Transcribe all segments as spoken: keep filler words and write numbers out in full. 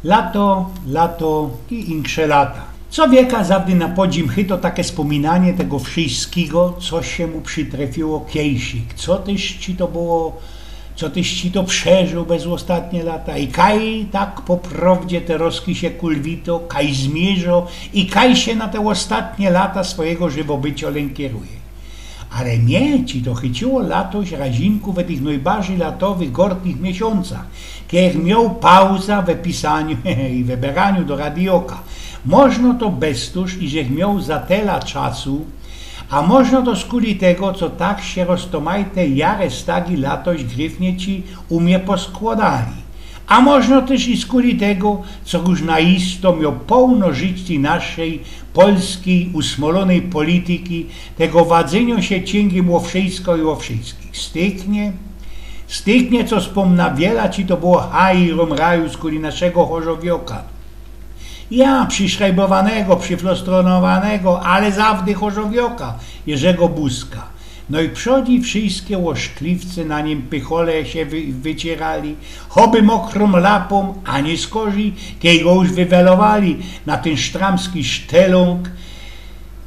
Lato, lato i insze lata. Co wieka zawdy na podzim chyto take spōminanie tego wszyjskigo, co sie mu przitrefiło kiejsik. Co tyż ci to było, co tyż ci to przeżōł bez ôstatnie lata. I kaj tak po prowdzie terŏzki sie kulwito, kaj zmirzo i kaj sie na te ôstatnie lata swojigo żywobyciŏ lynkiyruje. Ale mie ci to chyciło latoś razinku we tych nojbardzij latowych, gorkich miesiōncach, kej mioł pauza we pisaniu i wyberaniu do radioka. Możno to bez tōż, iżech mioł za tela czasu, a możno to skuli tego, co tak sie roztōmajte jarestagi latoś gryfnie ci u mie poskłŏdali. A możno tyż i skuli tego, co już na isto mioł połno żyć tyj naszej polskij usmolōnyj politiki, tego wadzyniŏ sie ciyngiym ô wszyjsko i ô wszyjskich. Styknie, styknie, co spōmna wiela ci to było haj i rōm raju skuli naszego chorzowiŏka. Ja, prziszrajbowanego, prziflostronŏwanego, ale zawdy chorzowiŏka, Jerzego Buzka. No i przodij wszyjske ôszkliwce na nim pychole sie wy-, wyciyrali, choby mokrōm lapōm, a niy skorzi, kej go już wywelowali na tyn sztramski sztelōnk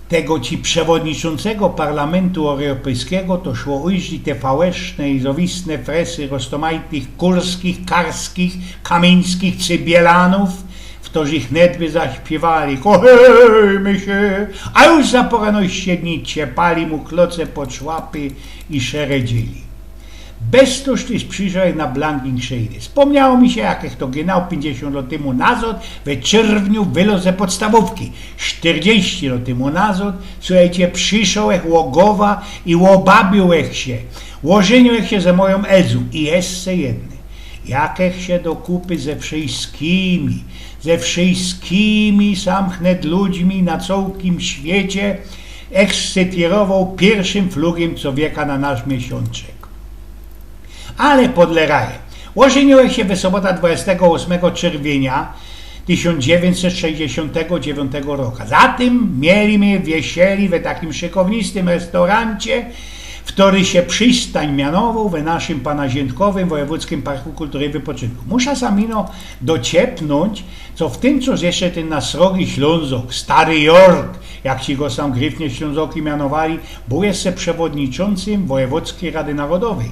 tego ci przewodniczōncego Parlamentu Europejskigo, to szło ujrzeć te fałeszne i zowistne fresy roztōmajtych kurskich, karskich, kamyńskich cybielanōw, w to, że ich nedwy zaśpiywali: „Kochejmy sie”, a już za pŏrã noś siedni ciepali mu kloce pod szłapy i szeredzili. Bez tōż tyż prziszedł na blank inkszej. Spōmniało mi sie, jak to genau piyńćdziesiōnt lŏt tymu nazŏd, we czyrwniu wylŏz ze podstawōwki. Sztyrdzieści lŏt tymu nazŏd, suchejcie, prziszołech ô gowa i ôbabiōłech sie. Ôżyniōłech sie ze mojōm Elzōm i jeszcze jedne. Jakech sie do kupy ze wszyjskimi, ze wszyjskimi sam chnet ludźmi na cołkim świecie ekscytyrowoł piyrszym flugym, co wieka na nasz miesiōnczek. Ale podle raje. Ôżyniōłech sie we sobota dwudziestego ôsmego czyrwiynia tysiōnc dziewiyńćset sześćdziesiōntego dziewiōntego roku. Zatym mieli my wiesieli we takim szykownistym restaurancie, w który sie Przistań mianowoł we naszym panaziyntkowym Wojewōdzkim Parku Kultury i Wypoczynku. Musza sam ino dociepnōńć, co w tym czasie jeszcze tyn nasz srogi Ślōnzok, Stary Jork, jak ci go sam gryfnie Ślōnzoki mianowali, bōł jeszcze przewodniczōncym Wojewōdzkij Rady Narodowyj.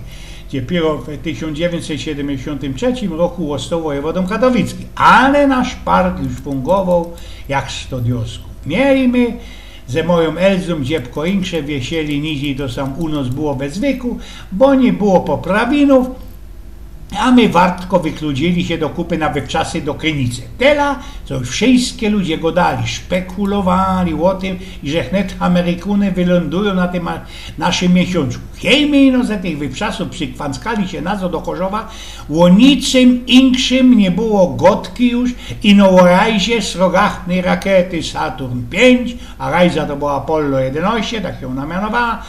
Dopiyro w tysiōnc dziewiyńćset siedymdziesiōntym trzecim roku ôstoł wojewodōm katowickim, ale nasz park już fōngowoł jak sto diosków. Mieli my ze mojōm Elzōm dziebko insze wiesieli, niźli to sam u nos było we zwyku, bo niy było poprawinōw, a my wartko wykludzili sie do kupy na wywczasy do Krynice. Tela, co już wszyjske ludzie godali, szpekulowali ô tym, że chnet Amerykōny wylōndujōm na tym a-, naszym miesiōnczku. Kej my ino ze tych wywczasōw przykwanckali sie nazŏd do Chorzowa, ô niczym inkszym niy było godki już, ino ô rajzie srogachnyj rakiety Saturn piyńć, a rajza to była Apollo jedynŏście, tak sie ôna mianowała,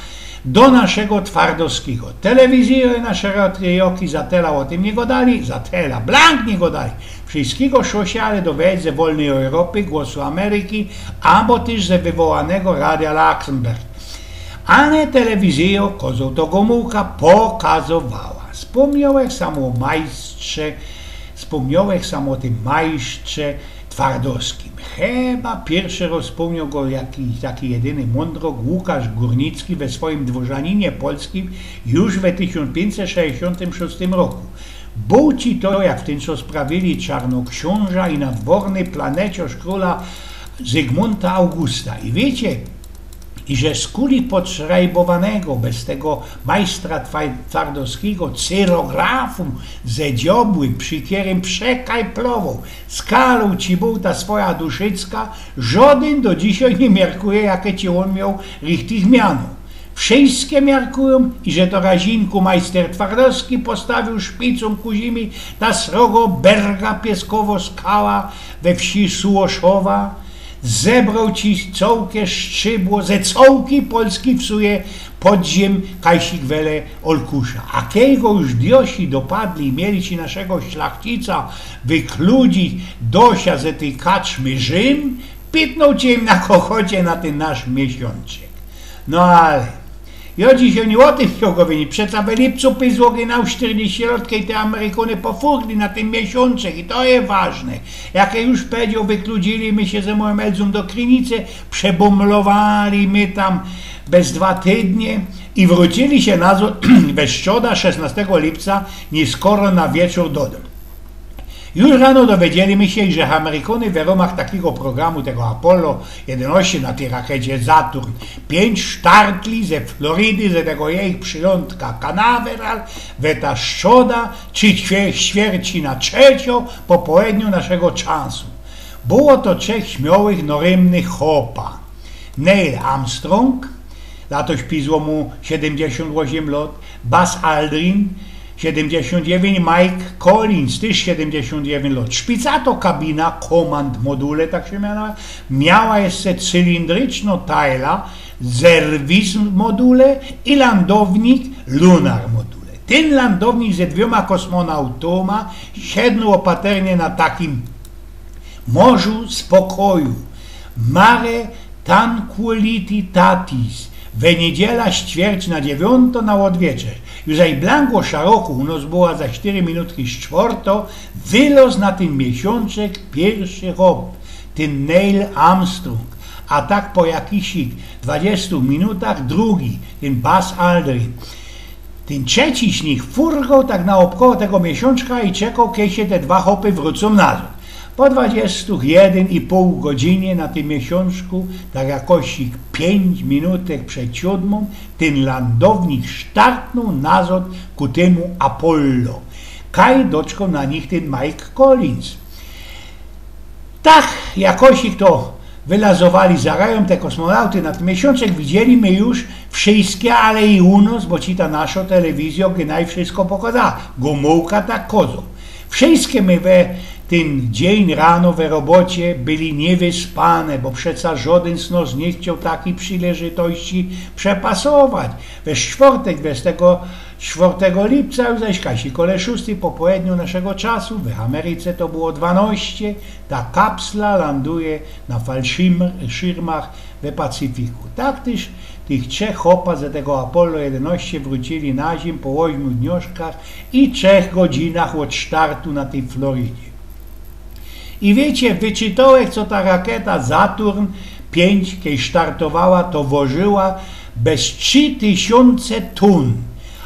do naszego Twardowskigo. Telewizyjŏ i nasze radioki za tela ô tym niy godali, za tela, blank niy godali. Wszyjskigo szło sie ale dowiedzieć ze Wolnyj Europy, Głosu Ameryki, abo tyż ze wywołanego Radia Luxemburg. Ale telewizyjŏ, kozoł to Gomułka, pokazowała. Spōmniołech sam ô majstrze, spōmniołech sam ô tym majstrze Twardowskim. Chyba piyrszy rŏz spōmnioł go jakiś taki jedyny mōndrok Łukasz Górnicki we swojim Dworzaninie Polskim już we tysiōnc piyńćset sześćdziesiōntym szōstym roku. Bōł ci to, jak w tym czasie sprawili czarnoksiōnża i nadworny planeciŏrz krōla Zygmōnta Augusta. I wiycie, i że skuli podszrajbowanego bez tego majstra Twa-, Twardowskigo cyrografum ze dziobłym, przi kerym przekajplowoł, skalōł ci bōł ta swoja duszycka, żodyn do dzisiej niy miarkuje, jake ci ôn mioł richtig miano. Wszyjske miarkujōm, i że to razinku majster Twardowski postawiōł szpicōm ku zimi ta srogo berga pieskowo skała we wsi Sułoszowa, zebroł ci cołke szczybło ze cołkij Polski wsuje podziym kajsik wele Olkusza. A kej go już diosi dopadli i mieli ci naszego szlachcica wykludzić dosia ze tyj kaczmy Rzym, pitnōł ci im na kokocie na tyn nasz miesiōnczek. No ale Jo dzisiej niy ô tym chcioł gŏdać, przeca we lipcu pizło gynŏ sztyrdziści lot, kej te Amerykōny pofurli na tyn miesiōnczek i to je ważne. Jak już pedziōł, wykludzili my sie ze mojōm Elzōm do Krynice, przebōmlowali my tam bez dwa tydnie i wrōcili sie nazŏd we strzodã, szesnostego lipca, niy skoro na wieczōr do dōm. Już rano dowiedzieli my sie, że Amerykōny w rōmach takigo programu tego Apollo jedynŏście na tyj rakecie Saturn piyńć sztartli ze Floridy, ze tego jejich przylōntka Canaveral, we ta strzoda, czy ćwie-, ćwierci na trzeciŏ po połedniu naszego czasu. Było to trzech śmiołych, norymnych chopa. Neil Armstrong, latoś pizło mu siedymdziesiōnt ôziym lot, Buzz Aldrin, siedymdziesiōnt dziewiyńć, Mike Collins, tyż siedymdziesiōnt dziewiyńć lot. Szpicato kabina, command module, tak sie miała, miała jeszcze cylindryczno tajla, service module i landownik, lunar module. Tyn landownik ze dwiōma kosmōnautōma siednōł ôpatrnie na takim morzu spokoju. Mare tranquillitatis. We niedziela, ściwierć na dziewiōntŏ na ôdwieczōr. Już zaś blank ô szaroku, u nos była za sztyry minutki sztwŏrtŏ, wyloz na tyn miesiōnczek piyrszy chop, tyn Neil Armstrong. A tak po jakichś dwadziestu minutach drugi, tyn Buzz Aldrin. Tyn trzeci z nich furgoł tak na ôbkoło tego miesiōnczka i czekoł, kej sie te dwa chopy wrōcōm nazŏd. Po dwadziestu jednej i pōł godzinie na tym miesiōnczku, tak jakoś piyńć minutek przed siōdmōm, tyn landownik sztartnōł nazŏd ku tymu Apollo. Kaj doczkoł na nich tyn Mike Collins. Tak, jakoś ich to wylazowali za rajōm te kosmōnauty na tyn miesiōnczek, widzieli my już wszyjske, ale i u nos, bo ci ta naszo telewizjŏ gynaj wszysko pokazała. Gomułka tak kozoł. Wszyjske my we tyn dziyń rano we robocie byli niywyspane, bo przeca żŏdyn z nos niy chcioł takij przileżytości przepasować. We sztwŏrtek, dwudziestego czwartego lipca, już zaś kajś kole szōstyj po połedniu naszego czasu, w Ameryce to było dwanŏście, ta kapsla landuje na falszirmach we Pacyfiku. Tak tyż tych trzech chopa ze tego Apollo jedynŏście wrōcili na ziymiã po ôźmiu dnioszkach i trzech godzinach ôd sztartu na tyj Floridzie. I wiycie, wyczytołech, co ta raketa Saturn piyńć, kej sztartowała, to wożyła bez trzi tysiōnce tōn,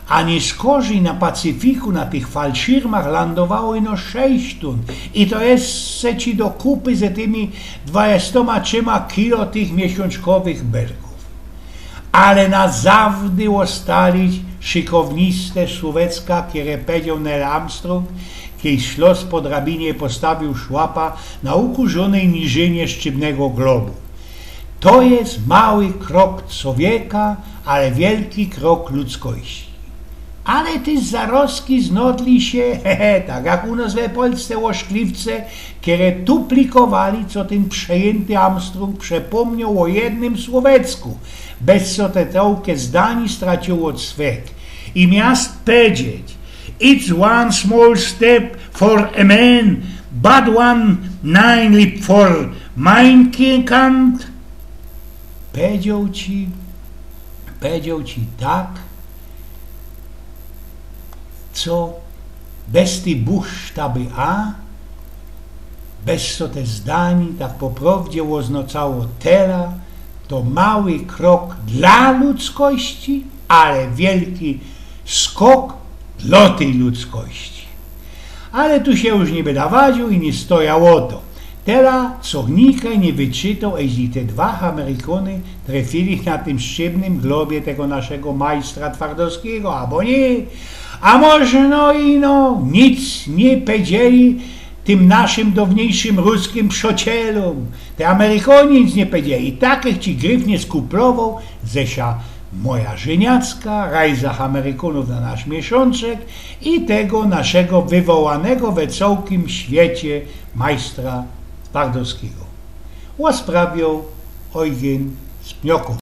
a niyskorzij na Pacyfiku na tych falszirmach landowało ino sześć tōn. I to jeszcze ci do kupy ze tymi dwadzieścia trzi kilo tych miesiōnczkowych bergōw. Ale na zawdy ôstali szykowniste słōwecka, kere pedzioł Neil Armstrong, kej szlŏ po drabinie, postawiōł szłapa na ukurzōnyj niżynie szczipnego globu. To je mały krok cowieka, ale wielki krok ludzkości. Ale tyż zarozki znodli sie, he, he, tak jak u nos we Polsce, ôszkliwce, kere tuplikowali, co tyn przejynty Armstrong przepōmnioł ô jednym Słowecku, bez co te cołke zdanie straciło swek. I miast pedzieć: „It's one small step for a man, but one nine leap for mankind”. Pedzioł ci, pedzioł ci tak, co bez tyj busztaby A, bez co te zdanie tak po prowdzie ôznŏczało tela, to mały krok dlŏ ludzkości, ale wielki skok dlŏ tyj ludzkości. Ale tu sie już niy byda wadziōł i niy stojã ô to. Tela, co nikej niy wyczytoł, eźli te dwa Amerykōny trefili na tym szczipnym globie tego naszego majstra Twardowskigo, abo niy. A może no i no, nic niy pedzieli tym naszym downiejszym ruskim przocielōm. Te Amerykōni nic niy pedzieli. Takich ci gryf niy skuplowoł, ze sia moja żyniacka, rajzach Amerykōnōw na nasz miesiōnczek i tego naszego wywołanego we cołkim świecie majstra Twardowskigo. Ôsprawiōł Eugyn Spniokōw.